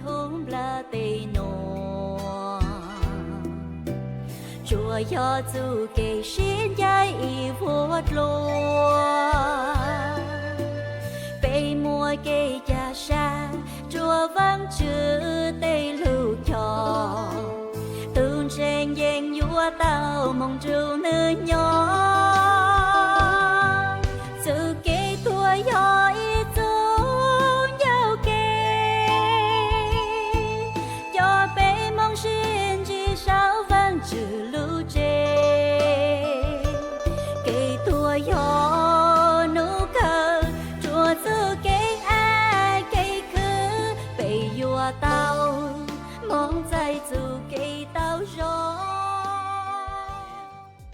Hauv nplaj teb nuav tsuas yog txuj kev sib ncaim ib vuag dlua, peb muaj kev ca sab rua Vaajtswv tej lug cog, tug ntseeg yeej yuav tau moog nrug nwg nyob. Txuj kev tuag yog ib txuj ncauj kev coj peb moog sib ntsib saum Vaajtswv lub tsev. Kev tuag yog nub kawg rua txuj kev aim kev khwv, peb yuav tau moog txais txuj kev tau zoo.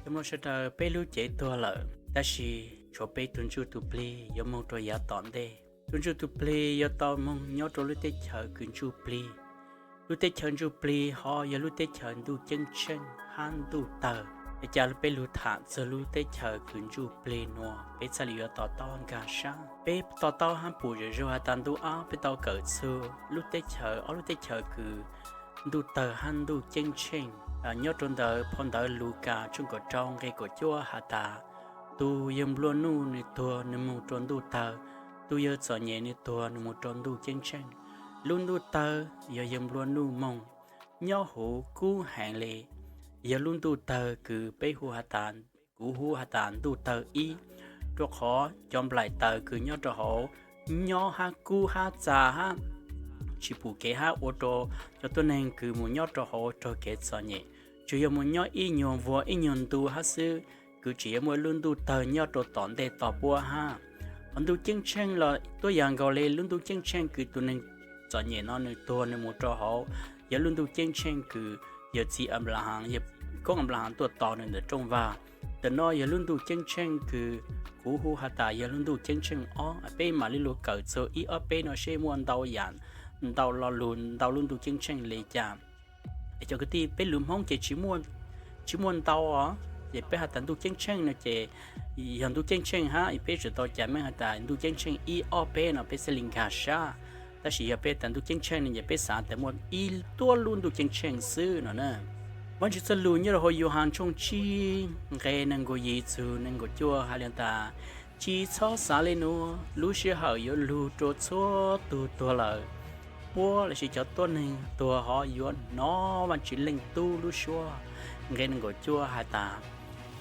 Cov mloog sawv daws, peb lub cev tuag lawm, tab sis tshuav peb tug ntsuj tug plig yuav moog rua yav tom ntej. Tug ntsuj tug plig yuav tau moog nyob rua lub teb chaws kws ntsuj plig. Lub teb chaws ntsuj plig ho yog lub teb chaws ntuj ceeb tsheej hab ntuj tawg. Es ca peb lug tham txug lub teb chaws kws ntsuj plig nuav, peb txhaj le yuav to taub nkag sab. Peb to taub hab pum zom zaws has tas ntu ab peb tau kawm txug lub teb chaws, ob lub teb chaws kws ntuj tawg hab ntuj ceeb tsheej. Nyob rua ntawm phau ntawv Lukas tshooj kaum rau nqe kaum cuaj has tas, tug yawg nplua nuj nwg tuag nwg moog rua ntuj tawg, tug yawg txom nyem nwg tuag nwg moog rua ntuj ceeb tsheej. Lub ntuj tawg yog yawg nplua nuj moog, nyob huv kub heev le, yog lub ntuj tawg kws peb hu has tas, kuv hu has tas ntuj tawg ib, rua qhov cov nplaim taws kws nyob rua hauv nyob hab kub hab txag hab tsi pum kev hab ua rua cov tuab neeg kws moog nyob rua hauv raug kev txom nyem. Tsuas yog moog nyob ib nyuag vuag ib nyuag ntu hab xwb, kws tseem yuav muaj lub ntuj tawg nyob rua tom ntej tog puab hab. Hos ntuj ceeb tsheej los tuab yaam nkaus le lub ntuj ceeb tsheej kws tug neeg txom nyem no nwg tuag nwg moog rua hauv, yog lub ntuj ceeb tsheej kws yawg txiv Anplahaas, yawg koob Anplahaas tuaj tos nwg ntawm rooj vag. Ntawm no yog lub ntuj ceeb tsheej kws kuv hu has tas yog lub ntuj ceeb tsheej ob. Peb mam le lug kawm txug ib ob peb no seb muaj ntau yaam, ntau lo lug ntau lub ntuj ceeb tsheej le caag. Es cov kwv tij, peb lug Hmoob ces tsi muaj ntau os, ces peb has tas ntuj ceeb tsheej no ces yog ntuj ceeb tsheej hab, peb tsum tau cais meej has tas ntuj ceeb tsheej ib ob peb no peb thiaj li nkag sab. Tab sis yog peb tas ntuj ceeb tsheej no ces peb xaav tas muaj ib tuab lub ntuj ceeb tsheej xwb no na. Vaajtswv txoj lug nyob rau hauv Yauhas tshooj tsib nqe neeg nkaum yim txug neeg nkaum cuaj has le tas, tsi txhob xaav le nuav, lub sij hawm yuav lug rua txhua tug tuag lawm. Puab lossis cov tuab neeg tuag ho yuav hnov Vaajtswv Leej Tub lub suab. Nqe neeg nkaum cuaj has tas,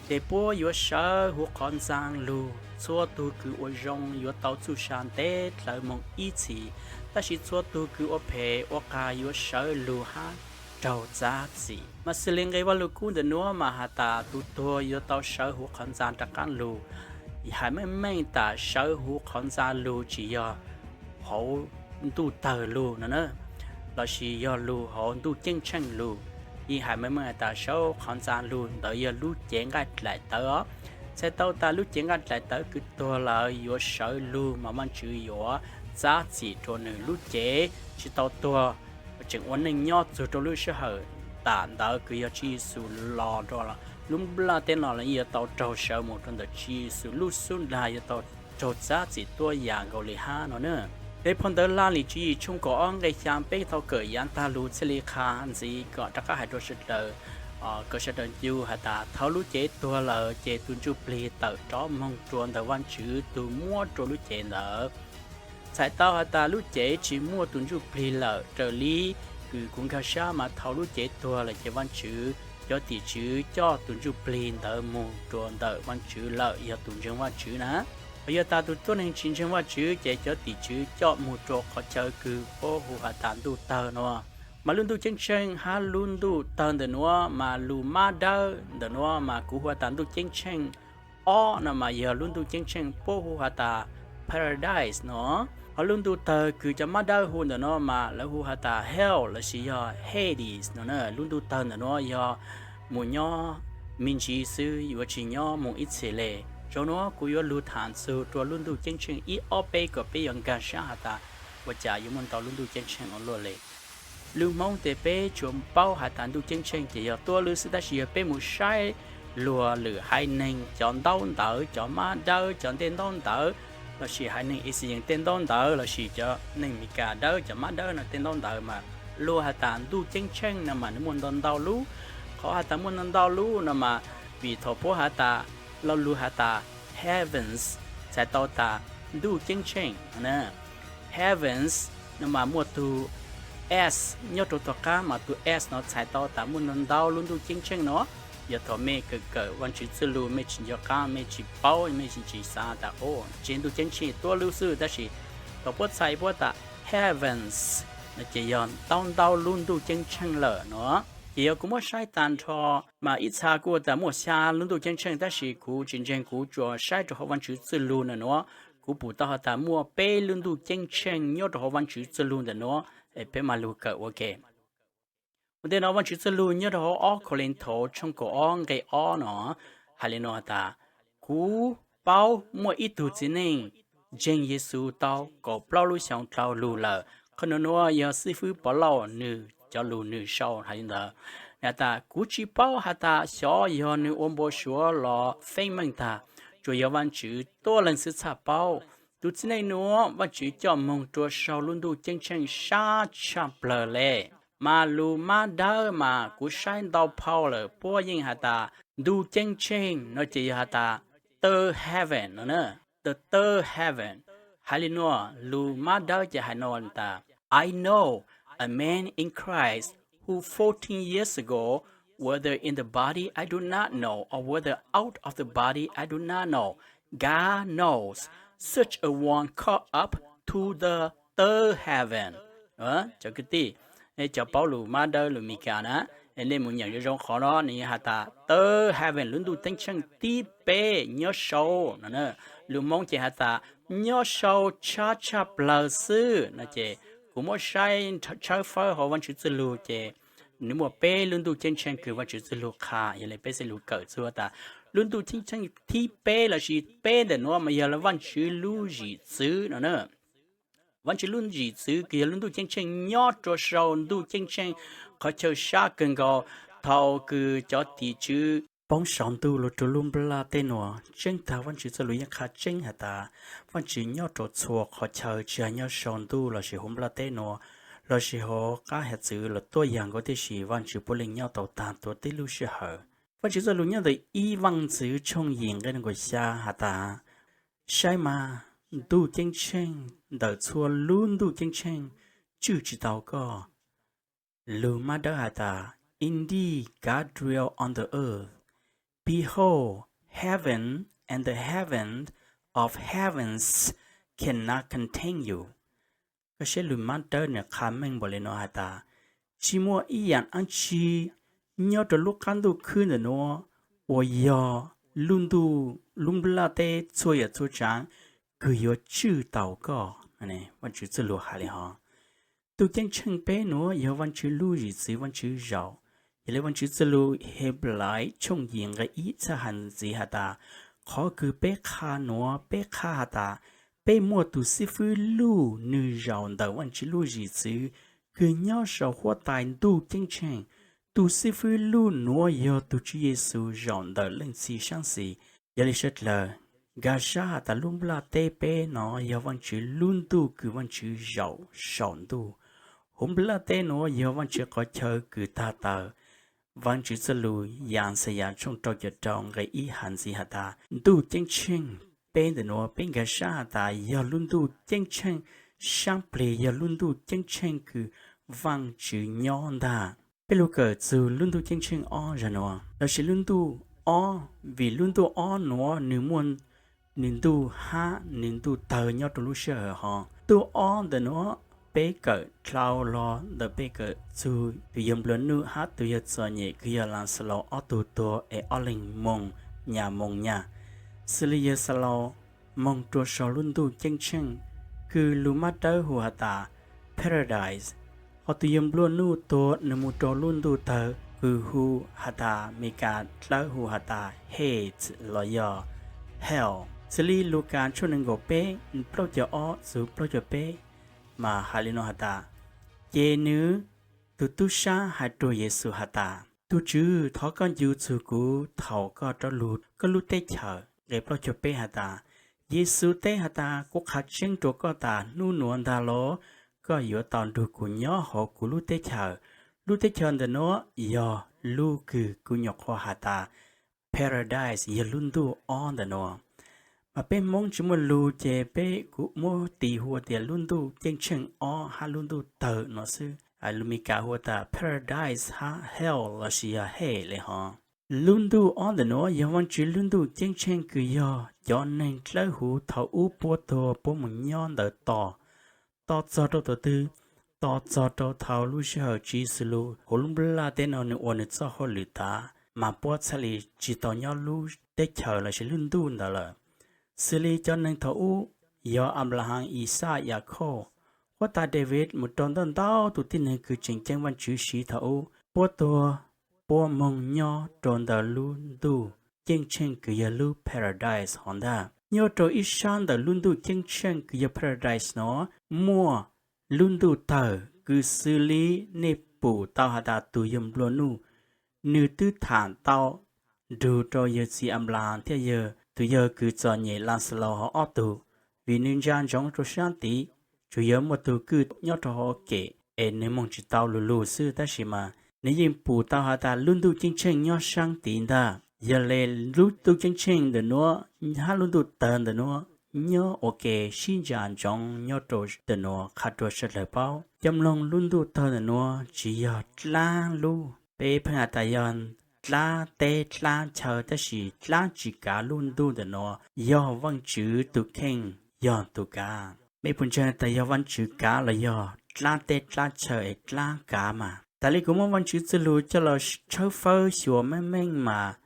ces puab yuav sawv huv qhov ntxaa lug, txhua tug kws ua zoo yuav tau txuj sa ntev dlawv moog ib txhis, tab sis txhua tug kws ua phem ua qas yuav sawv lug hab raug txav txim. Mas xws le nqe Vajluskub ntawm nuav mas has tas tug tuag yuav tau sawv huv qhov ntxaa rov qaab lug. Hais meej meej tas sawv huv qhov ntxaa lug tsi yog hauv ntuj tawg lug no na, lossis yog lug hauv ntuj ceeb tsheej lug. Yeej hais meej meej has tas sawv qhov ntxaa lug ntawd yog lub cev nqaij dlaim tawv os. Txhais tau tas lub cev nqaij dlaim tawv kws tuag lawm yuav sawv lug mas Vaajtswv yuav txav txim rua nwg. Lub cev tsi tau tuag, tseem ua neej nyob txug rua lub sij hawm tam ntawd kws yog Tswv Yexus los rua lub nplaj teb no los yeej yuav tau raug sawv moog rua ntawm Tswv Yexus lub xub dag, yuav tau raug txav txim tuab yaam nkaus le hab no na. Peb phau ntawv Laj Lim Tswv Yim tshooj kaum ob nqe xyaa peb tau kawm yaav taag lug thiaj li qha ntxiv kom rov qab hais rua sawv daws, kom sawv daws ncu has tas thaum lub cev tuag lawm ces tug ntsuj plig tawm rov moog rua ntawm Vaajtswv tug muab rua lub cev ntawd. Txhais tau has tas lub cev tsi muaj tug ntsuj plig lawm. Raws li kws kuv nkag sab mas thaum lub cev tuag lawm ces Vaajtswv, cov tim tswv coj tug ntsuj plig ntawd moog rua ntawm Vaajtswv lawm, yog tug ntseeg Vaajtswv na. Hos yog tas tug tuab neeg tsi ntseeg Vaajtswv ces cov tim tswv coj moog rua qhov chaw kws puab hu has tas ntuj tawg no. Mas lub ntuj ceeb tsheej hab lub ntuj tawg ntawm nuav mas lug mab dawb ntawm nuav mas kuv hu has tas ntuj ceeb tsheej ob no mas yog lub ntuj ceeb tsheej puab hu has tas Paradise no. Hos lub ntuj tawg kws cov mab dawb hu ntawm nuav mas lawv hu has tas Hell lossis yog Hades no na. Lub ntuj tawg ntawm nuav yog moog nyob me ntsis xwb, yuav tsi nyob moog ib txhis le. Zaum nuav kuv yuav lug tham txug rua lub ntuj ceeb tsheej ib ob peb kom peb yuav nkag sab has tas ua cas yuav muaj ntau lub ntuj ceeb tsheej ua luaj le. Lub Hmoob tes peb tsuas paub has tas ntuj ceeb tsheej ces yog tuab lub xwb, tab sis yog peb moog saib luag lwm haiv neeg cov ntaub ntawv, cov mab dawb, cov ntej ntaub ntawv, lossis haiv neeg Ixayees tej ntaub ntawv lossis cov neeg Meskas dawb, cov mab dawb no tej ntaub ntawv mas luag has tas ntuj ceeb tsheej no mas nws muaj ntau ntau lub. Qhov has tas muaj ntau ntau lub no mas vim thaum puab has tas, lo lus has tas heavens txhais tau tas ntuj ceeb tsheej. Heavens no mas muaj tug s nyob rau tom qab mas tug s no txhais tau tas muaj ntau ntau lub ntuj ceeb tsheej no. Yog thaum mej kawm kawm Vaajtswv txuj lug mej tsis nco qab, mej tsis paub, mej tsis xav tas, o, tseg ntuj ceeb tsheej tuab lub xwb, tab sis thaum puab txhais puab tas heavens no ces yog ntau ntau lub ntuj ceeb tsheej lawm no. Ces yog kuv muab saib tag nrho mas ib txha kuj tas muaj xya lub ntuj ceeb tsheej, tab sis kuv tsis ntseeg, kuv tsuas saib rau hauv Vaajtswv txuj lug ntawm nuav. Kuv pum tau has tas muaj peb lub ntuj ceeb tsheej nyob rau hauv Vaajtswv txuj lug ntawm nuav, peb mam lug kawm ua ke. Ua ntej no Vaajtswv txuj lug nyob rau hauv ob Kauleethaus tshooj kaum ob nqe ob no hais li no has tas, kuv paub muaj ib tug txiv neej ntseeg Yexus tau kaum plaub lub xyoo dlhau lug lawm. Qhov nuav nuav yog xib fwb Povlauj nwg cov lug nwg sau hais li ntawd. Has tas, kuv tsis paub has tas xyov yog nwg ua npau suav los feeb meej tag, tsuas yog Vaajtswv tuab leeg xwb txhaj paub. Tus txiv neej nuav Vaajtswv coj moog rua sau lub ntuj ceeb tsheej sab tshaj plawg le. Mas lug mab dawb mas kuv saib ntau phau lawm puab yeej has tas ntuj ceeb tsheej no ces yog has tas third heaven no na. The third heaven. Hais li nuav, lug mab dawb ces hais no tas, I know a man in Christ who fourteen years ago, whether in the body I do not know, or whether out of the body I do not know, God knows, such a one caught up to the third heaven. Cov kwv tij, cov paub lug mab dawb lug Meskas na, nej mus nyeem zoo zoo qhov no, nws has tas third heaven lub ntuj ceeb tsheej tib peb nyob sau no. Lug Moob ces has tas nyob sau sab tshaj plawg xwb no ces kuv muab saib tshawb fawb hauv Vaajtswv txuj lug ces nws muaj peb lub ntuj ceeb tsheej kws Vaajtswv txuj lug qha, yog le peb xav lug kawm txug tas lub ntuj ceeb tsheej tib peb lossis peb ntawm nuav mas yog Vaajtswv lub zim txwv no na. Vaajtswv lub zim txwv kws yog lub ntuj ceeb tsheej nyob rua sau ntuj ceeb tsheej qhov chaw sab kawg nkaus. Thaum kws cov tim tswv poob saum ntuj lug rua lub nplaj teb nuav, tseeb tag Vaajtswv txuj lug yeej qha tseeb has tas Vaajtswv nyob rua txhua qhov chaw, tsis has nyob sau ntuj lossis huv nplaj teb nuav lossis hauv qab hiav txwv los tuaj yam nkaus tib si, Vaajtswv puav leej nyob tau tag tuav tib lub sij hawm. Vaajtswv txuj lug nyob ntawm ib Vaajtswv tshooj yim nqe nees nkaum xya has tas, saib mas, ntuj ceeb tsheej ntawm txhua lub ntuj ceeb tsheej tswj tsis tau koj. Lug mab dawb has tas, indeed God dwells on the earth. Behold, heaven and the heaven of heavens cannot contain you. Koj saib lug mab dawb nws qha meej npaum li no has tas, tsis muaj ib yaam dlaab tsi nyob rua lub qab ntuj khwb ntawm nuav uas yog lub ntuj, lub nplaj teb txhua yam txhua tsaav kws yuav tswj tau koj. Vaajtswv txuj lug has li hov. Ntuj ceeb tsheej peb nuav yog Vaajtswv lub zim txwv, Vaajtswv zaum. Yog le Vaajtswv txuj lug Henplais tshooj yim nqe ib txhaj has ntxiv has tas, qhov kws peb qha nuav peb qha has tas peb muaj tug xib fwb luj nwg zaum ntawm Vaajtswv lub zim txwv kws nyob sau huab tais ntuj ceeb tsheej. Tug xib fwb luj nuav yog tug Tswv Yexus zaum ntawm Leej Txiv saab xis. Yog le sawv dlawg, nkag sab has tas lub nplaj teb peb no yog Vaajtswv lub ntuj kws Vaajtswv zaum saum ntuj. Huv nplaj teb nuav yog Vaajtswv qhov chaw kws tag tawm. Vaajtswv txuj lug Yaxayas tshooj rau caum rau nqe ib has ntxiv has tas, ntuj ceeb tsheej peb ntawm nuav peb nkag sab has tas yog lub ntuj ceeb tsheej saab plig, yog lub ntuj ceeb tsheej kws Vaajtswv nyob ntag. Peb lug kawm txug lub ntuj ceeb tsheej ob zag nuav, lossis lub ntuj ob, vim lub ntuj ob nuav nwg muaj nwg ntuj hab nwg ntuj tawg nyob rua lub sij hawm hov. Ntuj ob ntawm nuav peb kawm dlhau los ntawm peb kawm txug tug yawg nplua nuj hab tug yawg txom nyem kws yog Laxalaus ob tug tuag es ob leeg moog nyas moog nyas. Xws le yawg Xalaus moog rua sau lub ntuj ceeb tsheej kws lug mab dawb hu has tas Paradise, hos tug yawg nplua nuj tuag nwg moog rua lub ntuj tawg kws hu has tas, Meskas dlawb hu has tas Hades los yog Hell. Xws le Lukas tshooj nees nkaum peb plaub caug ob txug plaub caug peb mas has le nuav has tas, ces nwg tug tub sab has rua Yexus has tas, Tug Tswv, thov koj ncu txug kuv thaum koj rov lug koj lub teb chaws. Nqe plaub caug peb has tas, Yexus teb has tas, kuv qha tseeb rua koj tas hnub nuav ntag los koj yuav tau nrug kuv nyob hauv kuv lub teb chaws. Lub teb chaws ntawm nuav yog lub kws kuv nyuam qhuav has tas Paradise yog lub ntuj ob ntawm nuav. Mas peb Hmoob tsi muaj lug ces peb kuv muab tis hu tias lub ntuj ceeb tsheej ob hab lub ntuj tawg no xwb. Lus Mis Kas hu tas Paradise hab Hell lossis yog Hell le hov. Lub ntuj ob ntawm nuav yog Vaajtswv lub ntuj ceeb tsheej kws yog cov neeg dlawb huv thaum ub puab tuag puab moog nyob ntawd tos, tos txog rua thaum twg? Tos txog rua thaum lub sij hawm Tswv Yexus lug huv lub nplaj teb no nwg ua nwg txoj hauj lwm tas, mas puab txhaj le tsi tau nyob lub teb chaws lossis lub ntuj ntawd lawm. Xws le cov neeg thaum ub yog Anplahaas, Ixaj, Yakhauj, huab tais Daviv mus rua ntau ntau tug tib neeg kws tseem ceeb Vaajtswv siv thaum ub, puab tuag puab moog nyob rua ntawm lub ntuj ceeb tsheej kws yog lub Paradise hov ntag. Nyob rua ib sab ntawm lub ntuj ceeb tsheej kws yog Paradise no muaj lub ntuj tawg kws xws le nej pum tau has tas tug yawg nplua nuj, nwg twb tham tau nrug rua yawg txiv Anplahaas thiab yawg tug yawg kws txom nyem Laxalaus hov ob tug, vim nwg ntsa ntsoov rua sab tid, tsuas yog muaj tug kwj nyob rua hauv kem es nwg moog tsi tau lug lug xwb, tab sis mas nwg yeej pum tau has tas lub ntuj ceeb tsheej nyob saab tid ntag. Yog le lub ntuj ceeb tsheej ntawm nuav hab lub ntuj tawg ntawm nuav nyob ua ke sib ntsa ntsoov nyob rua ntawm nuav qha rua sawv dlawg paub. Coj mloog lub ntuj tawg ntawm nuav tsi yog dlaab lub, peb pheej has tas yog dlaab teb dlaab chaw, tab sis dlaab tsi kav lub ntuj ntawm nuav yog Vaajtswv tug kheej yog tug kav. Mej puas ntseeg tas yog Vaajtswv kav los yog dlaab teb dlaab chaw es dlaab kav mas? Tas le kuv muab Vaajtswv txuj lug coj los tshawb fawb xyuas meej meej mas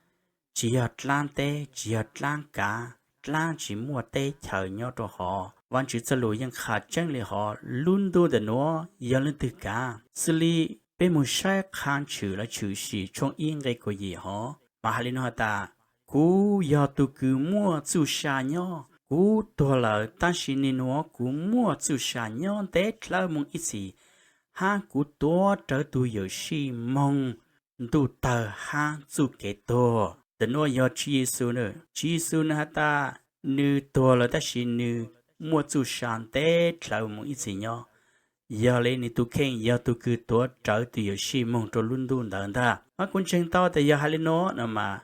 tsi yog dlaab teb, tsi yog dlaab kav, dlaab tsi muaj teb chaws nyob rua hov. Vaajtswv txuj lug yeej qha tseeb le hov, lub ntuj ntawm nuav yog leej twg kav? Xws le peb moog saib Qha Tshwm Lavtshwm Sim tshooj ib nqe kaum yim hov mas has le nuav has tas, kuv yog tug kws muaj txuj sa nyob. Kuv tuag lawm tab sis nwg nuav kuv muaj txuj sa nyob ntev dlawb moog ib txhis, hab kuv tuav rawv tug yawm sij moog ntuj tawg hab txuj kev tuag. Ntawm nuav yog Tswv Yexus, Tswv Yexus nwg has tas nwg tuag lawm tab sis nwg muaj txuj sa ntev dlawb moog ib txhis nyob. Yog le nwg tug kheej yog tug kws tuav rawv tug yawm sij moog rua lub ntuj ntawd ntag. Mas kuv ntseeg tau tas yog has le nuav no mas,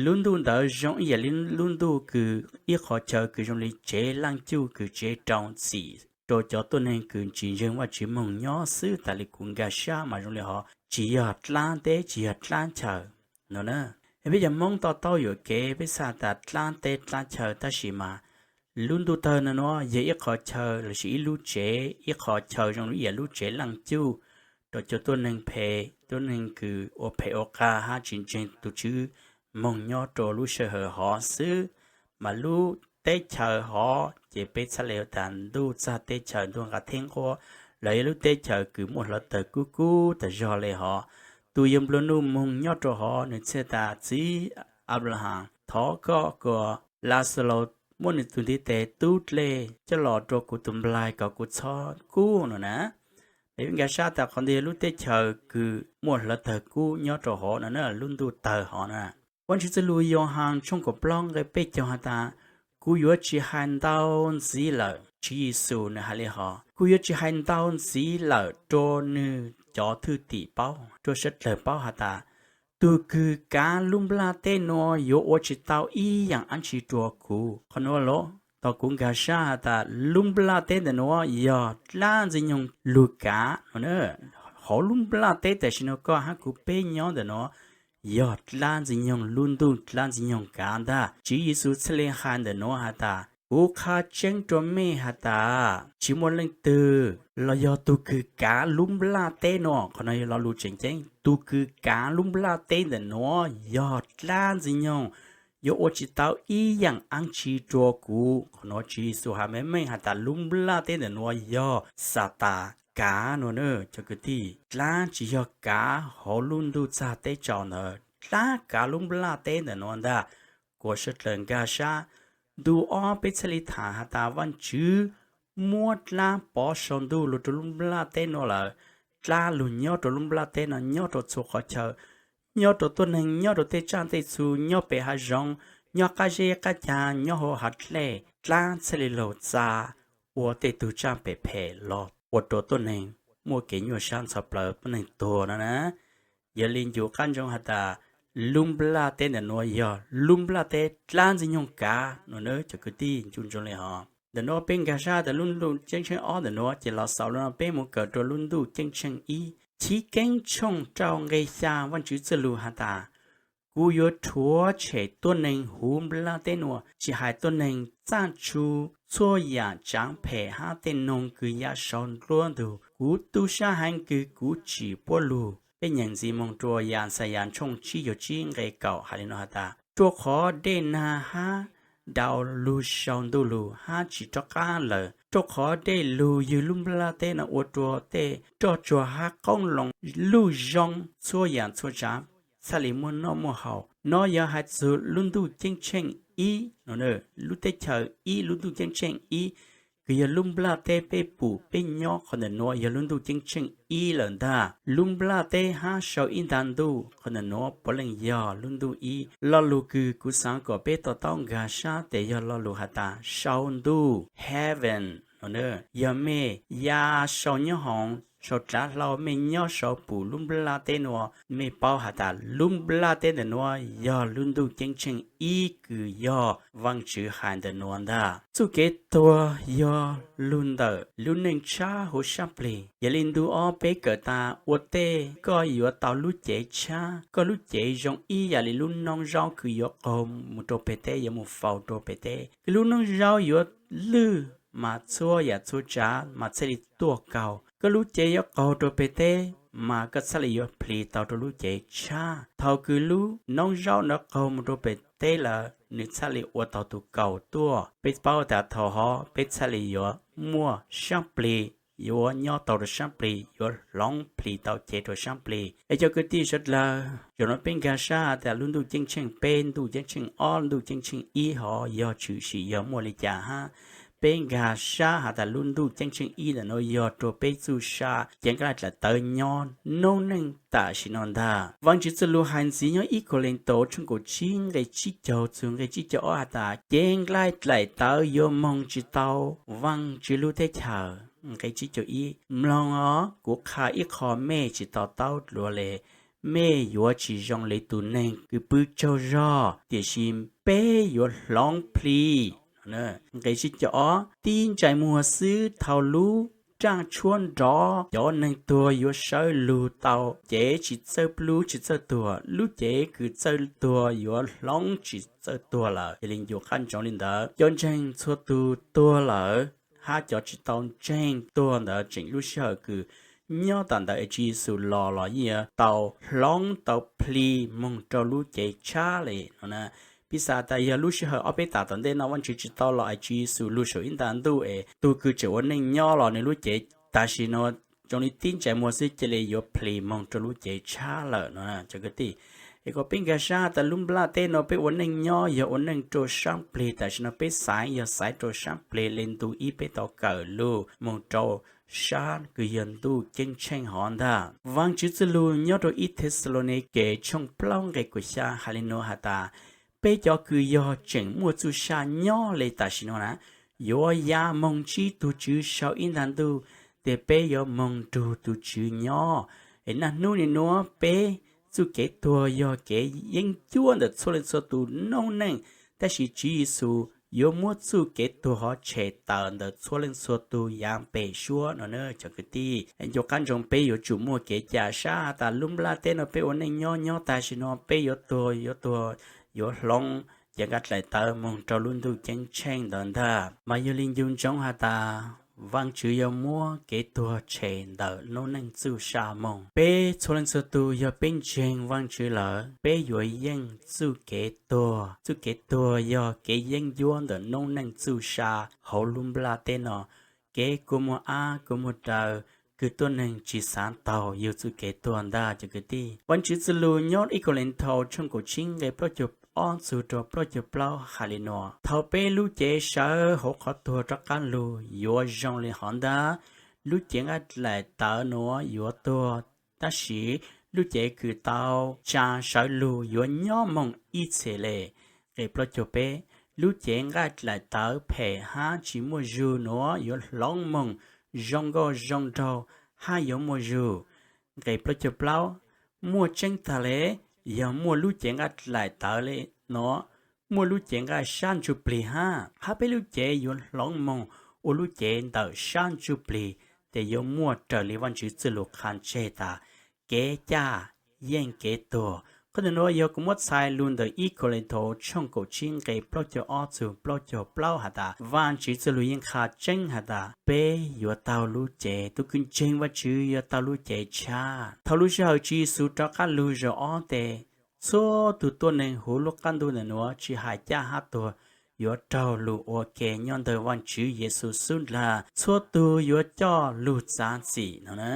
lub ntuj ntawd zoo ib yam li lub ntuj kws ib qhov chaw kws zoo li tsev laaj cuj kws tsev rau txim rua cov tuab neeg kws tsi ntseeg Vaajtswv moog nyob xwb. Tas le kuv nkag sab mas zoo li hov, tsi yog dlaab teb tsi yog dlaab chaw no na. Peb cov Moob to taub yuam kev peb xaav tas dlaab teb dlaab chaw, tab sis mas lub ntuj tawg no nuav yog ib qhov chaw lossis ib lub tsev, ib qhov chaw zoo li ib yam lub tsev laaj cuj rua cov tuab neeg phem, tuab neeg kws ua phem ua qag hab tsi ntseeg tug Tswv moog nyob rua lub sij hawm hov xwb. Mas lub teb chaws hov ces peb txhaj le tas ntuj txag teb chaws, ntuj nqaj theb nquab, los yog lub teb chaws kws muaj hlawv tawg kub kub tas zog le hov. Tug yawg nplua nuj moog nyob rua hov, nwg txhaj tas, txiv Anplahaas, thov koj kuas Laxalaus muab nwg tug ntiv tes tub dlej coj los rua kuv tug nplaig kom kuv txhob kub no na. Peb nkag sab tas qhov ntawd yog lub teb chaws kws muaj hlawv tawg kub nyob rua hov no na, lub ntuj tawg hov na. Vaajtswv txuj lug Yoo Haa tshooj kaum plaub nqe peb caug has tas, kuv yuav tsi hais ntau ntxiv lawm. Tswv Yexus nwg has le hov, kuv yuav tsi hais ntau ntxiv lawm rua nwg cov thwj tim paub, rua sawv dlawg paub has tas, tug kws kav lub nplaj teb nuav yuav ua tsi tau ib yaam dlaab tsi rua kuv. Qhov nuav los tau kuv nkag sab has tas lub nplaj teb ntawm nuav yog dlaab ntxwg nyoog lug kav no na. Hauv lub nplaj teb tam sim nuav koj hab kuv peb nyob ntawm nuav yog dlaab ntxwg nyoog lub ntuj dlaab ntxwg nyoog kav ntag. Tswv Yexus txhaj le hais ntawm nuav has tas, kuv qha tseeb rua mej has tas, tsi muaj leej twg los yog tug kws kav lub nplaj teb nuav, qhov no yog lo lus tseem ceeb, tug kws kav lub nplaj teb ntawm nuav yog dlaab ntxwg nyoog, yuav ua tsi tau ib yaam dlaab tsi rua kuv. Qhov nuav Tswv Yexus has meej meej has tas lub nplaj teb ntawm nuav yog Xatas kav no na cov kwv tij. Dlaab tsi yog kav hauv lub ntuj txag teb tsaus ntawd, dlaab kav lub nplaj teb ntawm nuav ntag. Kuas sawv dlawg nkag sab, ntu ob peb txhaj le tham has tas Vaajtswv muab dlaab pov sau ntuj lug rua lub nplaj teb nuav lawm. Dlaab lug nyob rua lub nplaj teb nuav, nyob rua txhua qhov chaw, nyob rua tuab neeg, nyob rua tej tsaaj tej txhu, nyob pem hav zoov, nyob qab zeb qab ca, nyob hauv hav dlej dlab txhaj li laug txav ua tej tug tsaj phem phem los ua rua tuab neeg muaj kev nyuaj sab ntxhov plawv, tuab neeg tuag no na. Yog li ncu qab ntsoov has tas lub nplaj teb ntawm nuav yog lub nplaj teb dlab ntxwg nyoog kav no na cov kwv tij, ncu ntsoov li hov. Ntawm nuav peb nkag sab tas lub ntuj ceeb tsheej ob ntawm nuav ces los xaus lawm no peb mus kawm rua lub ntuj ceeb tsheej ib. Chiv Keeb tshooj rau nqe xya, Vaajtswv txuj lug has tas, kuv yuav rhuav tshem tuab neeg huv nplaj teb nuav, tsi has tuab neeg txaj tsu, txhua yaam tsaav phem hab tej noog kws ya sau nruab ntug. Kuv tu sab heev kws kuv tsim puab lug. Peb nyeem ntxiv moog rua Yaxayas tshooj tsib caug tsib nqe kaum has li no has tas, rua qhov dlej nag hab daus lug sau ntuj lug hab tsi rov qaab lawm, rua qhov dlej lug ywg lub nplaj teb no ua rua tej roj tsuag hab qoob loo luj zoo, txhua yaam txhua tsaav txhaj li muaj noj muaj haus. Nov yog has txug lub ntuj ceeb tsheej ib no, lub teb chaws ib, lub ntuj ceeb tsheej ib, kws yog lub nplaj teb peb pum peb nyob qhov ntawm nuav yog lub ntuj ceeb tsheej ib lawm ntag. Lub nplaj teb hab sau ib nta ntuj qhov ntawm nuav puav leej yog lub ntuj ib. Lo lug kws kuv xaav kom peb to taub nkag sab tes yog lo lug has tas sau ntuj, heaven no, yog mej ya sau nyob hoov sau dlav hlau, mej nyob sau pum lub nplaj teb nuav, mej paub has tas lub nplaj teb ntawm nuav yog lub ntuj ceeb tsheej ib kws yog Vaajtswv has ntawm nuav ntag. Txuj kev tuag yog lug ntawm lub neej tshab huv sab plig. Yog li ntu ob peb kawm tas ua tej koj yuav tau lub cev tshab, koj lub cev zoo ib yam li lub noob zaub kws yuav qaug mus rua peg teb, yuav mus faus rua peg teb. Kws lub noob zaub yuav lwj mas txhua yaam txhua tsaav mas txhaj li tuaj kaug. Koj lub cev yuav qaug rua peg teb mas koj txhaj li yuav plis tau rua lub cev tshab. Thaus kws lub noob zaub ntawd qaug mus rua peg teb lawm, nwg txhaj li ua tau tug kaus tuaj. Peb paub tas thaus hov peb txhaj li yuav muaj saab plig, yuav nyob tau rua saab plig, yuav hloov plis tau cev rua saab plig. Es cov kwv tij sawv dlawg, zaum no peb nkag sab has tas lub ntuj ceeb tsheej peb, ntuj ceeb tsheej ob, ntuj ceeb tsheej ib hov yog tshwm sim yog muaj li cas hab peb nkag sab has tas lub ntuj ceeb tsheej ib ntawm nuav yog rua peb txuj sa cev nqaij dlaim tawv nyob noob neej tam sim no ntag. Vaajtswv txuj lug hais ntxiv nyob ib Kauleetau tshooj kaum tsib nqe tsib caug txug nqe tsib caug ob has tas, cev nqaij dlaim tawv yuav moog tsi tau Vaajtswv lub teb chaws. Nqe tsib caug ib, mloog os, kuv qha ib qho mej tsi to taub dlua le. Mej yuav tsi zoo le tug neeg kws pw tsaug zog, tiam sis peb yuav hloov plis. Nqe tsib caug ob, tib ntsais muag xwb thaus lub raaj tshuab nrov, cov neeg tuag yuav sawv lug tau cev tsi txawj plub tsi txawj tuag, lub cev kws txawj tuag yuav hloov tsi txawj tuag lawm. Yog li ncu qab ntsoov li ntawd, cov ntseeg txhua tug tuag lawm hab cov tsi tau ntseeg tuag ntawd tseem lub sij hawm kws nyob tas ntawd es Tswv Yexus los los yeej yuav tau hloov tau plis moog rau lub cev tshab le no. Piv xam tas yog lub sij hawm ob peb tas tom ntej no Vaajtswv tsi tau los es Tswv Yexus lug saum ib nta ntuj es tug kws tseem ua neej nyob los nwg lub cev tam sim no zoo li tib ntsais muag xwb cia li yuav plis moog rau lub cev tshab lawm no cov kwv tij. Es kom peb nkag sab tas lub nplaj teb no peb ua neej nyob yog ua neej rua saab plig tam sim no peb xaiv yog xaiv rua saab plig le ntu ib peb tau kawm lug moog rau sab kws yog ntuj ceeb tsheej hov ntag. Vaajtswv txuj lug nyob rua ib Thexalaunikes tshooj plaub nqe kaum xya has li no has tas, peb cov kws yog tseem muaj txuj sa nyob le tam sim no na, yuav ya moog ntsib tug Tswv sau ib nta ntuj, tes peb yuav moog nrug tug Tswv nyob. Es naj hnub nim nuav peb txuj kev tuag yog kev yeeb ncuab ntawm txhua leej txhua tug noob neej, tab sis Tswv Yexus yuav muab txuj kev tuag hov tshem tawm ntawm txhua leej txhua tug yaav pem suab no na cov kwv tij. Ncu qab ntsoov peb yuav tsum muaj kev cai sab has tas lub nplaj teb no peb ua neej nyob nyob tam sim no peb yuav tuag yuav tuag, yuav hloov cev nqaij dlaim tawv moog rau lub ntuj ceeb tsheej ntawd ntag. Mas yog li ncu ntsoov has tas Vaajtswv yuav muab kev tuag tshem ntawm noob neej txuj sa moog. Peb txhua leej txhua tug yog peb ntseeg Vaajtswv lawm peb yuav yeej txuj kev tuag. Txuj kev tuag yog kev yeeb ncuab ntawm noob neej txuj sa hauv lub nplaj teb no. Kev kua muag ab kua muag raws kws tuab neeg tsi xaav taug yug txuj kev tuag ntag cov kwv tij. Vaajtswv txuj lug nyob ib Kauleethaus tshooj kaum tsib nqe plaub caug ob txug rua plaub caug plaub has li no, thaus peb lub cev sawv hauv qhov tuag rov qab lug yuav zoo li hov ntag. Lub cev nqaij dlaim tawv nuav yuav tuag, tab sis lub cev kws tau tsa sawv lug yuav nyob moog ib txhis le. Nqe plaub caug peb, lub cev nqaij dlaim tawv phem hab tsis muaj zug nuav yuav hloov moog zoo nkauj zoo nraug hab yuav muaj zug. Nqe plaub caug plaub, muaj tseeb taag le, yog muaj lub cev nqaij dlaim tawv le nuav, muaj lub cev nqaij sab ntsuj plig hab, hab peb lub cev yuav hloov moog ua lub cev ntawm sab ntsuj plig, tes yuav muaj raws li Vaajtswv txuj lug qha tseg tas, kev caj yeej kev tuag. Qhov ntawm nuav yog kuv muab txhais lug ntawm ib Kauleethaus tshooj kaum tsib nqe plaub caug ob txug plaub caug plaub has tas, Vaajtswv txuj lug yeej qha tseeb has tas peb yuav taug lub cev, tug kws ntseeg Vaajtswv yuav taug lub cev tshab. Thaus lub sij hawm Tswv Yexus rov qaab lug zaum ob tes, txhua tug tuab neeg huv lub qaab ntuj ntawm nuav tsis hais caj hab tuag yuav raug lug ua ke nyob ntawm Vaajtswv Yexus xub nrag, txhua tug yuav coj lug txav txim no na.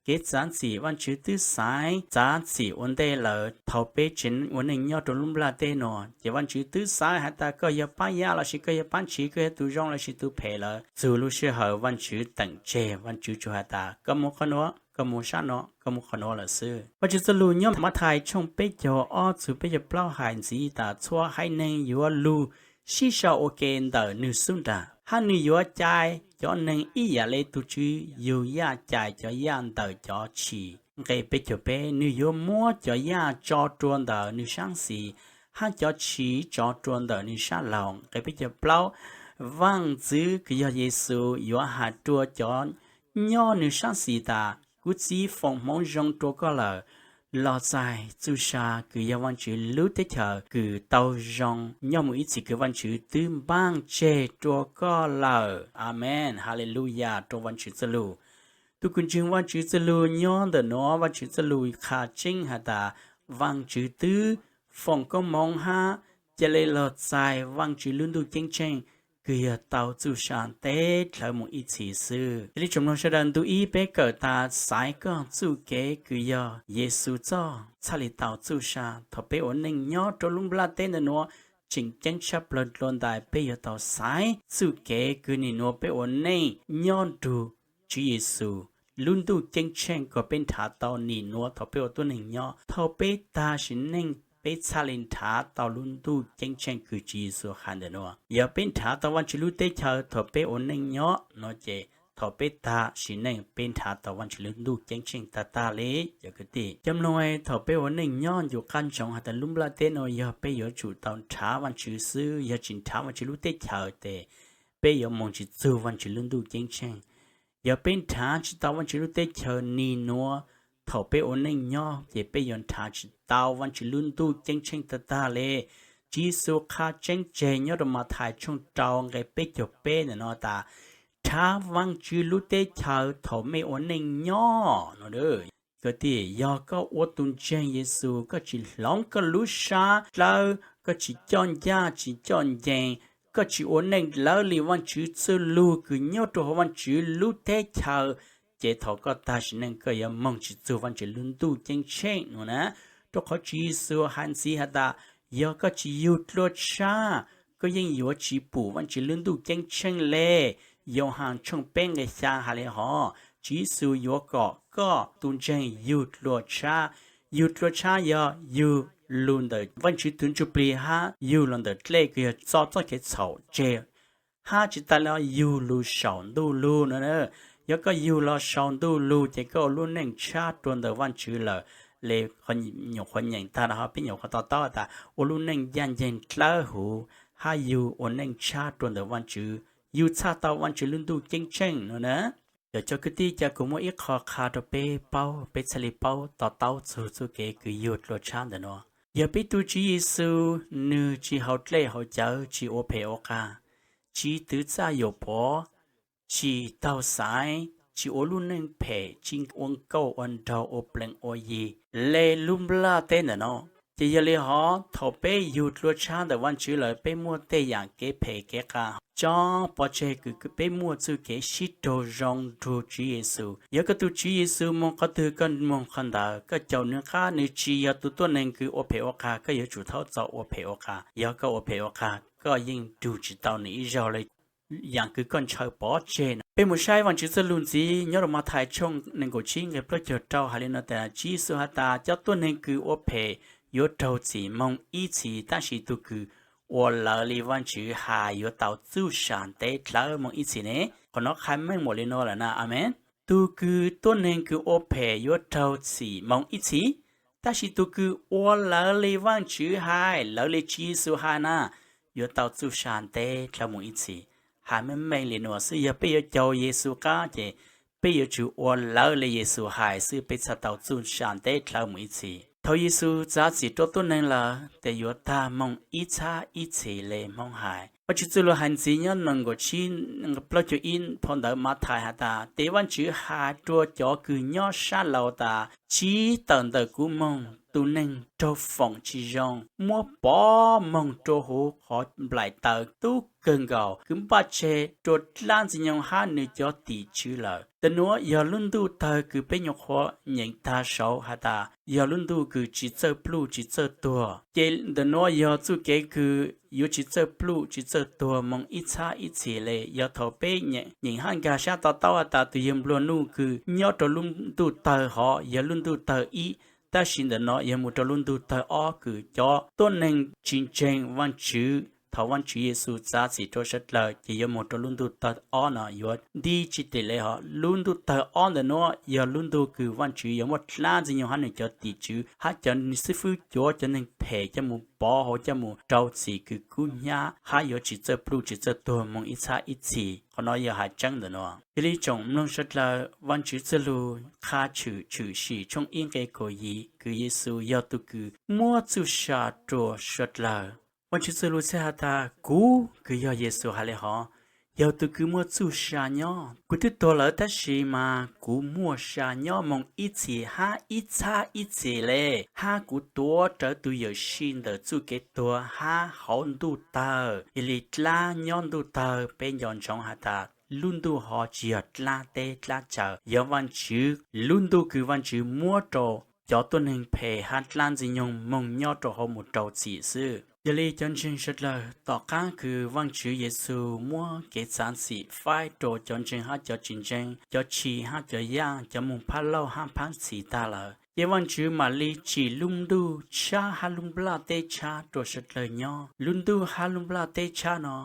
Kev txav txim Vaajtswv twb xaiv txav txim ua ntej lawm. Thaus peb tseem ua neej nyob rua lub nplaj teb nuav, ces Vaajtswv twb xaiv has tas koj yog paab yaj lossis koj yog paab tsiv, koj yog tug zoo lossis tug phem lawm. Txug lub sij hawm Vaajtswv teem tseg, Vaajtswv tsuas has tas koj mus qhov nuav, koj mus sab nuav, koj mus qhov nuav lawm xwb. Vaajtswv txuj lug nyob Mathais tshooj peb caug ob txug peb caug plaub hais ntxiv tas, txhua haiv neeg yuav lug sib sau ua ke ntawm nwg xub nrag, hab nwg yuav cai cov neeg ib yam le tug tswv yug yaj cai cov yaj ntawm cov tshis. Nqe peb caug peb, nwg yuav muab cov yaj tso rua ntawm nwg saab xis, hab cov tshis tso rua ntawm nwg sab laug. Nqe peb caug plaub, Vaajtswv kws yog Yexus yuav has rua cov nyob nwg saab xis tas, kuv Txiv foom hmoov zoo rua koj lawm, los txais txuj sa kws yog Vaajtswv lub teb chaws kws tau zoo nyob mus ib txhis kws Vaajtswv twb npaaj tseg rua koj lawm. Amees, Haleluyas rua Vaajtswv txuj lug. Tug kws ntseeg Vaajtswv txuj lug nyob ntawm nuav, Vaajtswv txuj lug qha tseeb has tas, Vaajtswv twb foom koob moov hab ca le los txais Vaajtswv lub ntuj ceeb tsheej kws yog tau txuj sa teb dlhawv mus ib txhis xwb. Cia li tsoom mloog sawv daws, ntu ib peb kawm tas xaiv koj txuj kev kws yog Yexus txoj txhaj li tau txuj sa. Thaus peb ua neej nyob rua lub nplaj teb ntawm nuav, tseem ceeb tshaj plawg dlua ntais peb yuav tau xaiv txuj kev kws nim nuav peb ua neej nyob nrug Tswv Yexus lub ntuj ceeb tsheej kom peb nrhav tau nim nuav thaus peb ua tuab neeg nyob. Thaus peb tag sim neej peb txhaj li nrhav tau lub ntuj ceeb tsheej kws Tswv Yexus has ntawm nuav. Yog peb nrhav tau Vaajtswv lub teb chaws thaus peb ua neej nyob no ces thaus peb tag sim neej peb nrhav tau Vaajtswv lub ntuj ceeb tsheej tag tag li. Cov kwv tij cov mloog, thaus peb ua neej nyob ncu qab ntsoov has tas lub nplaj teb nuav yog peb yuav tsum tau nrhav Vaajtswv xwb, yog tsis nrhav Vaajtswv lub teb chaws tes peb yuav moog tsis txug Vaajtswv lub ntuj ceeb tsheej. Yog peb nrhav tsis tau Vaajtswv lub teb chaws nim nuav thaus peb ua neej nyob ces peb yuav nrhav tsis tau Vaajtswv lub ntuj ceeb tsheej tag tag li. Tswv Yexus qha tseeb tseg nyob rua Mathais tshooj rau nqe peb caug peb ntawm nuav tas, nrhav Vaajtswv lub teb chaws thaus mej ua neej nyob no. Kwv tij, yog koj ua tug ntseeg Yexus, koj tsis hloov koj lub sab dlawb, koj tsis coj ncaj tsis coj ncees, koj tsis ua neej dlawb li Vaajtswv txuj lug kws nyob rua huv Vaajtswv lub teb chaws, ces thaus koj tag sim neej koj yuav moog tsis txug Vaajtswv lub ntuj ceeb tsheej no na. Rua qhov Tswv Yexus has ntxiv has tas, yog koj tsis yug dlua tshab, koj yeej yuav tsis pum Vaajtswv lub ntuj ceeb tsheej le. Yauhas tshooj peb nqe xya has le hov, Tswv Yexus yuav kom koj tug ntseeg yug dlua tshab. Yug dlua tshab yog yug lug ntawm Vaajtswv tug ntsuj plig hab yug lug ntawm dlej kws yog txo txoj kev txhaum tseg, hab tsis tas le yug lug saum ntuj lug no. Yog koj yug lug saum ntuj lug ces koj ua lub neej tshab rua ntawm Vaajtswv lawm. Le nyuam qhuav nyeem tag hov, peb nyuam qhuav to taub tas ua lub neej ncaj nceeg dlawb huv, hab yug ua neej tshab rua ntawm Vaajtswv, yug txhaj tau Vaajtswv lub ntuj ceeb tsheej no na. Yog cov kwv tij, ca kuv muab ib qho qha rua peb paub, peb txhaj li paub to taub txug txuj kev kws yug dlua tshab ntawm nuav. Yog peb tug Tswv Yexus, nwg tsis haus dlej haus cawv, tsis ua phem ua qas, tsis twv txaj yuam pov, tsis taug xaiv, tsis ua lub neej phem, tsis ua nkauj ua nraug ua plees ua yi le lub nplaj teb ntawm no. Ces yog li hov, thaus peb yug dlua tshab ntawm Vaajtswv lawm, peb muaj tej yaam kev phem kev qas tso pov tseg kws peb muaj txuj kev sib raug zoo nrug Tswv Yexus. Yog koj tug Tswv Yexus moog qhov twg koj moog qhov ntawd, koj caum nwg qab, nwg tsis yog tug tuab neeg kws ua phem ua qas, koj yuav tsum txhob txaus ua phem ua qas. Yog koj ua phem ua qas, koj yeej nrug tsis tau nwg ib zaug le. Yaam kws koj ntshaw pov tseg no. Peb mus saib Vaajtswv txuj lug ntxiv nyob rua Mathais tshooj nees nkaum tsib nqe plaub caug rau has le no tas, Tswv Yexus has tas, cov tuab neeg kws ua phem yuav raug txim moog ib txhis, tab sis tug kws ua lawv li Vajtswv hais yuav tau txuj sa ntev dlhawv moo ib txhis ne? Qhov no qhia meej npaum li no lawm na, amees. Tus kws tuab neeg kws ua phem yuav raug txim moo ib txhis, tab sis tus kws ua lawv li Vajtswv hais, lawv li Tswv Yexus hais na, yuav tau txuj sa ntev dlhawv moo ib txhis. Hais meej meej li no xwb, yog peb yuav caug Yexus qab ces peb yuav tsum ua lawv li Yexus hais xwb, peb thiaj tau txuj sa ntev dlhawv moo ib txhis. Thaum Yexus txav txim rau tuab neeg lawm ces yuav tag moo ib txhab ib txhis li Hmoob hais. Vajtswv txuj lus hais ntxiv nyob nees nkaum tsib, plaub caug ib phau ntawv Mathais has tas, tes Vajtswv has rua cov kws nyob sab laug tas, tsiv tawm ntawm kuv moog, tus neeg raug foom tsis zoo, muab pov moog rua huv qhov nplaim taws tub kawg nkaus, kws npaj tseg rua dlaab ntxwg nyoog hab nwg cov tim tswv lawm. Ntawm nuav yog lub ntuj tawg kws peb nyuam qhuav nyeem tag saud has tas yog lub ntuj kws tsis txawj pluj tsis txawj tuag. Ces ntawm nuav yog txuj kev kws yuav tsis txawj pluj tsis txawj tuag moo ib txhab ib txhis le. Yog thaum peb nyeem hab nkag sab to taub has tas tus yawg nplua nuj kws nyob rua lub ntuj tawg hov yog lub ntuj tawg ib, tab sis ntawm no yog mus rua lub ntuj tawg ob kws cov tuab neeg tsis ntseeg Vajtswv thaum Vajtswv Yexus txav txim rua suav dlawg ces yuav mus rua lub ntuj tawg ob no yuav nti tsis tes le hov. Lub ntuj tawg ob ntawm nuav yog lub ntuj kws Vajtswv yuav muab dlaab ntxwg nyoog hab nwg cov tim tswv hab cov xib fwb cuav cov neeg phem coj mus pov hauv coj mus rau txim kws kub hnyiab hab yuav tsis txawj pluj tsis txawj tuag moo ib txhab ib txhis. Qhov no yog hais tseeb ntawm nuav. Yog li tsoom mloog suav dlawg, Vajtswv txuj lug qha tshwm Tshwm Sim tshooj ib nqe kaum yim kws Yexus yog tug kws muab txuj sa rua suav dlawg. Vajtswv txuj lug txhaj has tas kuv kws yog Yexus hais le hov, yog tug kws muaj txuj sa nyob. Kuv twb tuag lawm tab sis mas kuv muaj sa nyob moo ib txhis hab ib txhab ib txhis le, hab kuv tuav rawv tug yawm sij ntawm txuj kev tuag hab hauv ntuj tawg. Yog li dlaab nyob ntuj tawg peb nco ntsoov has tas lub ntuj hov tsis yog dlaab teb dlaab chaw, yog Vajtswv lub ntuj kws Vajtswv muab rua cov tuab neeg phem hab dlaab ntxwg nyoog moog nyob rua hauv mus rau txim xwb. Yog li cov ntseeg suav dlawg, tom qaab kws Vajtswv Yexus muab kev txav txim faib rua cov ntseeg hab cov tsis ntseeg, cov tshis hab cov yaaj, cov moog phab lauj hab phab txhis tag lawm, ces Vajtswv mam li tsim lub ntuj tshab hab lub nplaj teb tshab rua suav dlawg nyob. Lub ntuj hab lub nplaj teb tshab no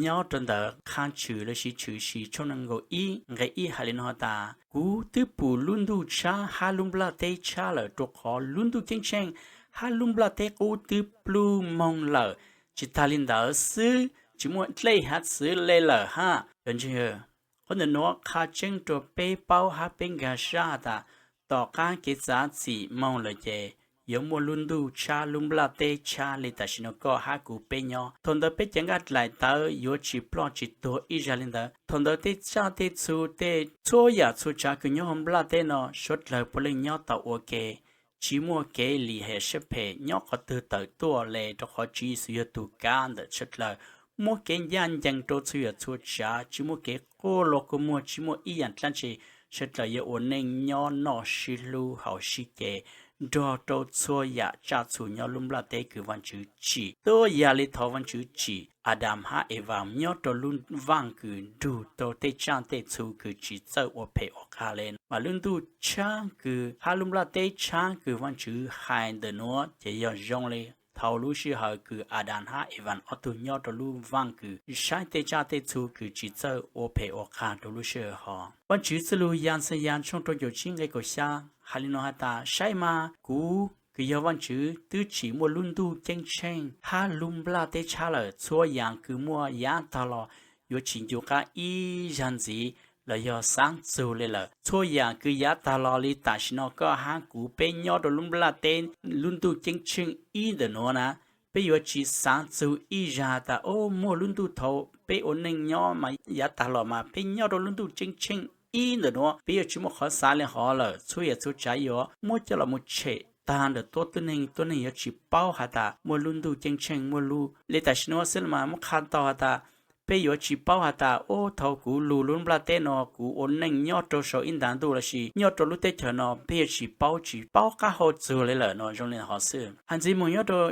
nyob rua ntawm qha tshwm lossis Tshwm Sim tshooj nees nkaum ib nqe ib hais li no has tas kuv twb pum lub ntuj tshab hab lub nplaj teb tshab lawm rua qhov lub ntuj ceeb tsheej hab lub nplaj teb qub twb pluj moog lawm. Tsis tag li ntawd xwb, tsis muaj dlej hav txwv le lawm hab. Cov ntseeg, qhov ntawm nuav qha tseeb rua peb paub hab peb nkag sab has tas tom qaab kev txav txim moog lawm ces yuav muaj lub ntuj tshab lub nplaj teb tshab li tam sim no koj hab kuv peb nyob. Thaum ntawd peb cov nqaj dlaim tawv yuav tsis ploj tsis tuag ib zag li ntawd. Thaum ntawd tej tsaj tej txhu tej txhua yaam txhua tsaav kws nyob hauv nplaj teb no suav dlawg puav leej nyob tau ua ke, tsis muaj kev lim hiam siab phem nyob qhov twg tawm tuaj le, rua qhov Tswv Yexus yog tug kav ntawm suav dlawg, muab kev ncaaj ncees rua txhua yaam txhua tsaav, tsis muaj kev quaj luag kua muag, tsis muaj ib yaam dlaab tsi. Suav dlawg yuav ua neej nyob noj sib hlub haus sib ce nrog rau txhua yaam tsaj txhu nyob lub nplaj teb kws Vajtswv tsim tuab yam li thaum Vajtswv tsim Adas hab Evas nyob rau lub vaaj kws nrug rau tej tsaj tej txhu kws tsis txawj ua phem ua qha le, mas lub ntuj tshab kws hab lub nplaj teb tshab kws Vajtswv hais ntawm nuav ces yog zoo li thaum lub sij hawm kws Adas hab Evas ob tug nyob rau lub vaaj kws saib tej tsaj tej txhu kws tsis txawj ua phem ua qha rau lub sij hawm hov. Vajtswv txuj lug Yaxayas tshooj rau caum tsib nqe kaum xya hais li no has tas, saib mas, kuv kws yog Vajtswv twb tsim muaj lub ntuj ceeb tsheej hab lub nplaj teb tshab lawm. Txhua yaam kws muaj yav taag los yuav tsis ncu qab ib zag ntxiv los yog xaav txug le lawm. Txhua yaam kws yav taag los li tam sim no koj hab kuv peb nyob rau lub nplaj teb, lub ntuj ceeb tsheej ib ntawm nuav na, peb yuav tsis xaav txug ib zag tas, o, muaj lub ntuj thaum peb ua neej nyob mas yav taag los mas peb nyob rau lub ntuj ceeb tsheej ib ntawm nuav, peb yuav tsis muaj qhov xaav le hov lawm. Txhua yaam txhua tsaav yuav muab coj los mus tshem taag ntawm tuab neeg, tuab neeg yuav tsis paub has tas muaj lub ntuj ceeb tsheej muaj lub le tam sim nuav xwb mas muab qha tau has tas peb yuav tsis paub has tas, o, thaum kuv lug lub nplaj teb no kuv ua neej nyob rau saum ib ntav ntuj lossis nyob rau lub teb chaws no, peb yuav tsis paub, tsis paub qab hau txug le lawm no zoo li hov xwb. Hais ntxiv moog nyob rau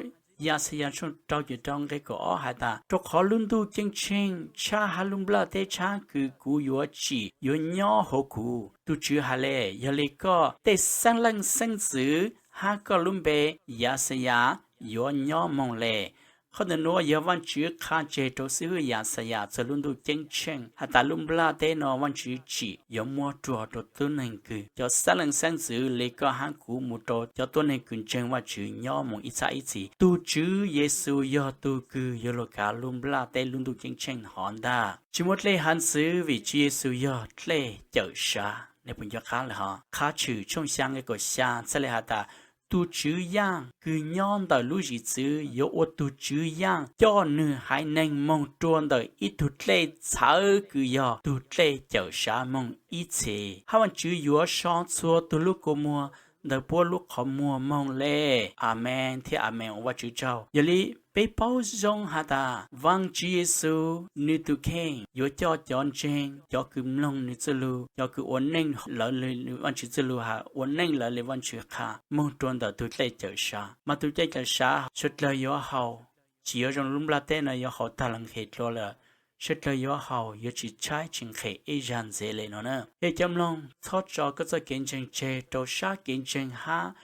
Yaxayas tshooj rau caum rau nqe kaum ob has tas, rau qhov lub ntuj ceeb tsheej tshab hab lub nplaj teb tshab kws kuv yuav tsim yuav nyob huv kuv. Tug Tswv hais le, yog li koj tej xeeb leej xeeb ntxwv hab koj lub npe Yaxayas yuav nyob moog le. Qhov ntawm nuav yog Vaajtswv qha tseg rua xib hwb Yaxayas txug lub ntuj ceeb tsheej has tas lub nplaj teb nuav Vaajtswv tsim yuav muab rua rua tub neeg kws cov xeeb leej xeeb ntxwv le koj hab kuv mus rua cov tuab neeg kws ntseeg Vaajtswv nyob moog ib txhab ib txhis. Tug Tswv Yexus yog tug kws yuav lug kaav lub nplaj teb lub ntuj ceeb tsheej hov ntag. Tsi muaj dlej haav xwv vim Tswv Yexus yog dlej cawm sav. Neb puas nco qab le hov? Qhab Tshwm tshooj xyaa nqe kaum xyaa txhaj le has tas, tug Tswv yaaj kws nyob ntawm lub zim txwv yuav ua tug Tswv yaaj coj nwg haiv neeg moog rua ntawm ib tug dlej txhawv kws yog tug dlej cawm sav moog ib txhis, hab Vaajtswv yuav so txhua tug lub kua muag ntawm puab lub qhov muag moog le. Amees thiab amees ua Vaajtswv tsaug. Yog le, peb paub zoo has tas Vaajtswv Yexus nwg tug kheej yuav coj cov ntseeg, cov kws mloog nwg txuj lug, cov kws ua neej lawv le Vaajtswv txuj lug has ua neej lawv le Vaajtswv qha moog rua ntawm tug dlej cawm sav. Mas tug dlej cawm sav suav dlawg yuav haus, tsi yuav zoo lub nplaj teb nuav yuav haus taag le nqhes dlua lawm. Suav dlawg yuav haus yuav tsi tshaib tsi nqhes ib zag ntxev le nuav na. Yog cov mloog, txhob tso koj txoj kev ntseeg tseg rua sab kev ntseeg hab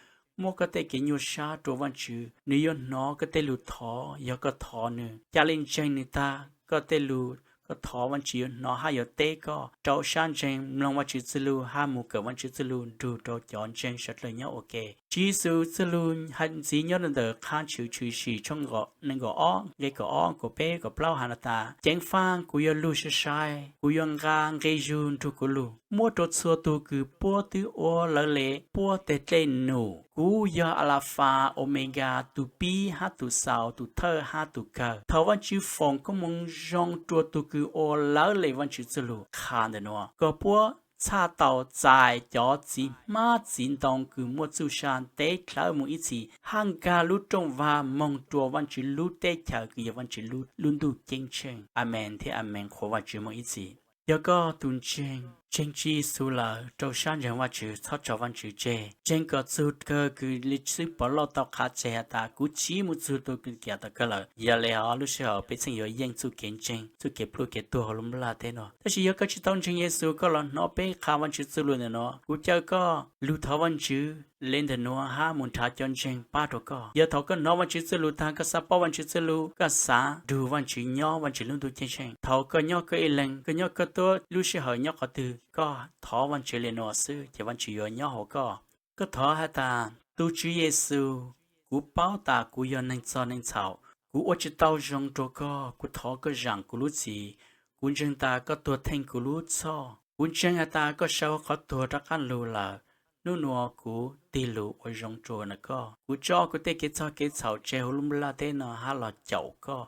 muab koj tej kev nyuaj sab rua Vaajtswv. Nwg yuav hnov koj tej lug thov yog koj thov nwg ca le ntseeg nwg taag. Koj tej lug koj thov Vaajtswv yuav hnov hab yuav teb koj rua sab ntseeg mloog Vaajtswv txuj lug hab mus kawm Vaajtswv txuj lug nrug rua cov ntseeg suav dlawg nyob ua ke. Tswv Yexus txuj lug hais ntxiv nyob ntawm Qhab Tshwm Tshwm Sim tshooj neeg nkaum ob nqe kaum ob kaum peb kaum plaub has tas, ceev faaj kuv yuav lug sai sai, kuv yuav nqa nqi zug nrug kuv lug, muab rua txhua tug kws puab twb ua lawv le puab teg dlej num. Kuv yog Alafas Omegas, tug pib hab tug xaus, tug thawj hab tug kawg. Thaus Vaajtswv foom koob moov zoo rua tug kws ua lawv le Vaajtswv txuj lug qha ntawm nuav kom puab txhaj tau txais cov txiv hmab txiv ntoo kws muaj txuj sa ntev dlhawv moog ib txhis hab nkag lub rooj vag moog rua Vaajtswv lub teb chaws kws yog Vaajtswv lub ntuj ceeb tsheej. Amees thiab amees, qhuas Vaajtswv moog ib txhis. Yog koj tug ntseeg, ntseeg Tswv Yexus lawm, rua sab ntseeg Vaajtswv, txhob tso Vaajtswv tseg. Ntseeg kom txug kawg kws le xwb Pov Lauj tau qha tseg has tas kuv tsi mus txug tug kws kiam tom kawg lawm. Yog le hov lub sij hawm peb txheej yuav yeej txuj kev ntseeg, txuj kev pluj kev tuag hauv lub nplaj teb nuav. Tab sis yog koj tsi tau ntseeg Yexus, koj los hnov peb qha Vaajtswv txuj lug ntawm nuav, kuv caw koj lug thov Vaajtswv le ntawm nuav hab mus nrhav cov ntseeg pab rua koj. Yog thaus koj hnov Vaajtswv txuj lug taag, koj xaav paub Vaajtswv txuj lug, koj xaav nrug Vaajtswv nyob Vaajtswv lub ntuj ceeb tsheej, thaus koj nyob koj ib leeg, koj nyob koj tuab lub sij hawm nyob qhov twg, koj thov Vaajtswv le nuav xwb ces Vaajtswv yuav nyob hauv koj. Koj thov has tas, tug Tswv Yexus, kuv paub tas kuv yog neeg txog neeg txhaum, kuv ua tsi tau zoo rua koj, kuv thov koj zaam kuv lub txim. Kuv ntseeg tas koj tuag theej kuv lub txhoj. Kuv ntseeg has tas koj sawv huv qhov tuag rov qaab lug lawm. Nub nuav kuv tig lug ua zoo rua koj. Kuv tso kuv tej kev txog kev txhaum tseg huv lub nplaj teb nuav hab los caum koj.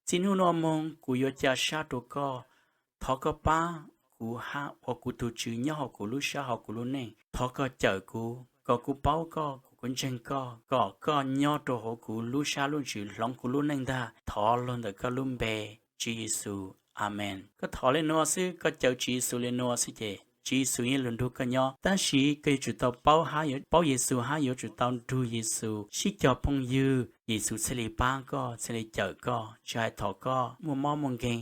Txij nub nuav moog kuv yuav ca sab rua koj. Thov koj pab kuv hab ua kuv tug Tswv nyob hauv kuv lub sab hauv kuv lub neej. Thov koj cawm kuv kom kuv paub koj, kom kuv ntseeg koj, kom koj nyob rua huv kuv lub sab lub ntsws hloov kuv lub neej ntag. Thov lug ntawm koj lub npe, Tswv Yexus. Amees. Koj thov le nuav xwb, koj caw Tswv Yexus le nuav xwb ces Tswv Yexus yeej lug nrug koj nyob. Tab sis koj yuav tsum tau paub hab yuav paub Yexus hab yuav tsum tau nrug Yexus sib cog phooj ywg, Yexus txhaj le paab koj, txhaj le cawm koj, tsis hais thaus koj muaj mob muaj nkeeg,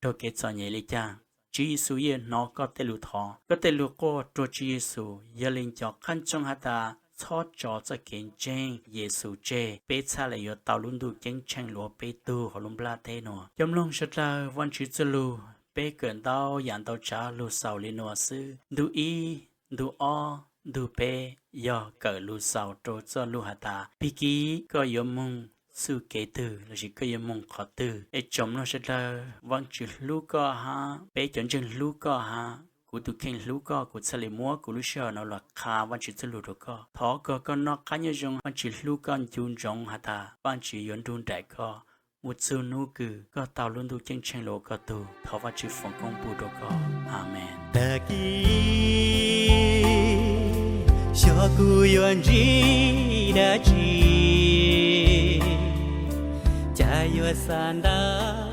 raug kev txom nyem le caag, Tswv Yexus yeej hnov koj tej lug thov, koj tej lug quaj rua Tswv Yexus. Yog le nco qab ntsoov has tas txhob tso txoj kev ntseeg Yexus tseg, peb txhaj le yuav tau lub ntuj ceeb tsheej lug ua peb tug hauv lub nplaj teb nuav. Cov mloog sawv dlawg, Vaajtswv txuj lug peb kawm ntau yaam ntau tsav lug xaus le nuav xwb. Ntug ib, ntug ob, ntug peb yog kawm lug xaus rua txoj lug has tas, pig kig koj yuav moog txuj kev twg lossis koj yuav moog qhov twg. Es tsoom mloog sawv dlawg, Vaajtswv hlub koj hab peb cov ntseeg hlub koj hab kuv tug kheej hlub koj, kuv txhaj le muab kuv lub sij hawm nuav lug qha Vaajtswv txuj lug rua koj. Thov kom koj noj qab nyob zoo, Vaajtswv hlub koj, ncu ntsoov has tas Vaajtswv yuav nrug nraim koj mus txug nub kws koj tau lub ntuj ceeb tsheej lug ua koj tug. Thov Vaajtswv foom koob pum rua koj. Amees. Tag kis xyov kuv yuav ntsib dab tsi, cas yuav xav ntau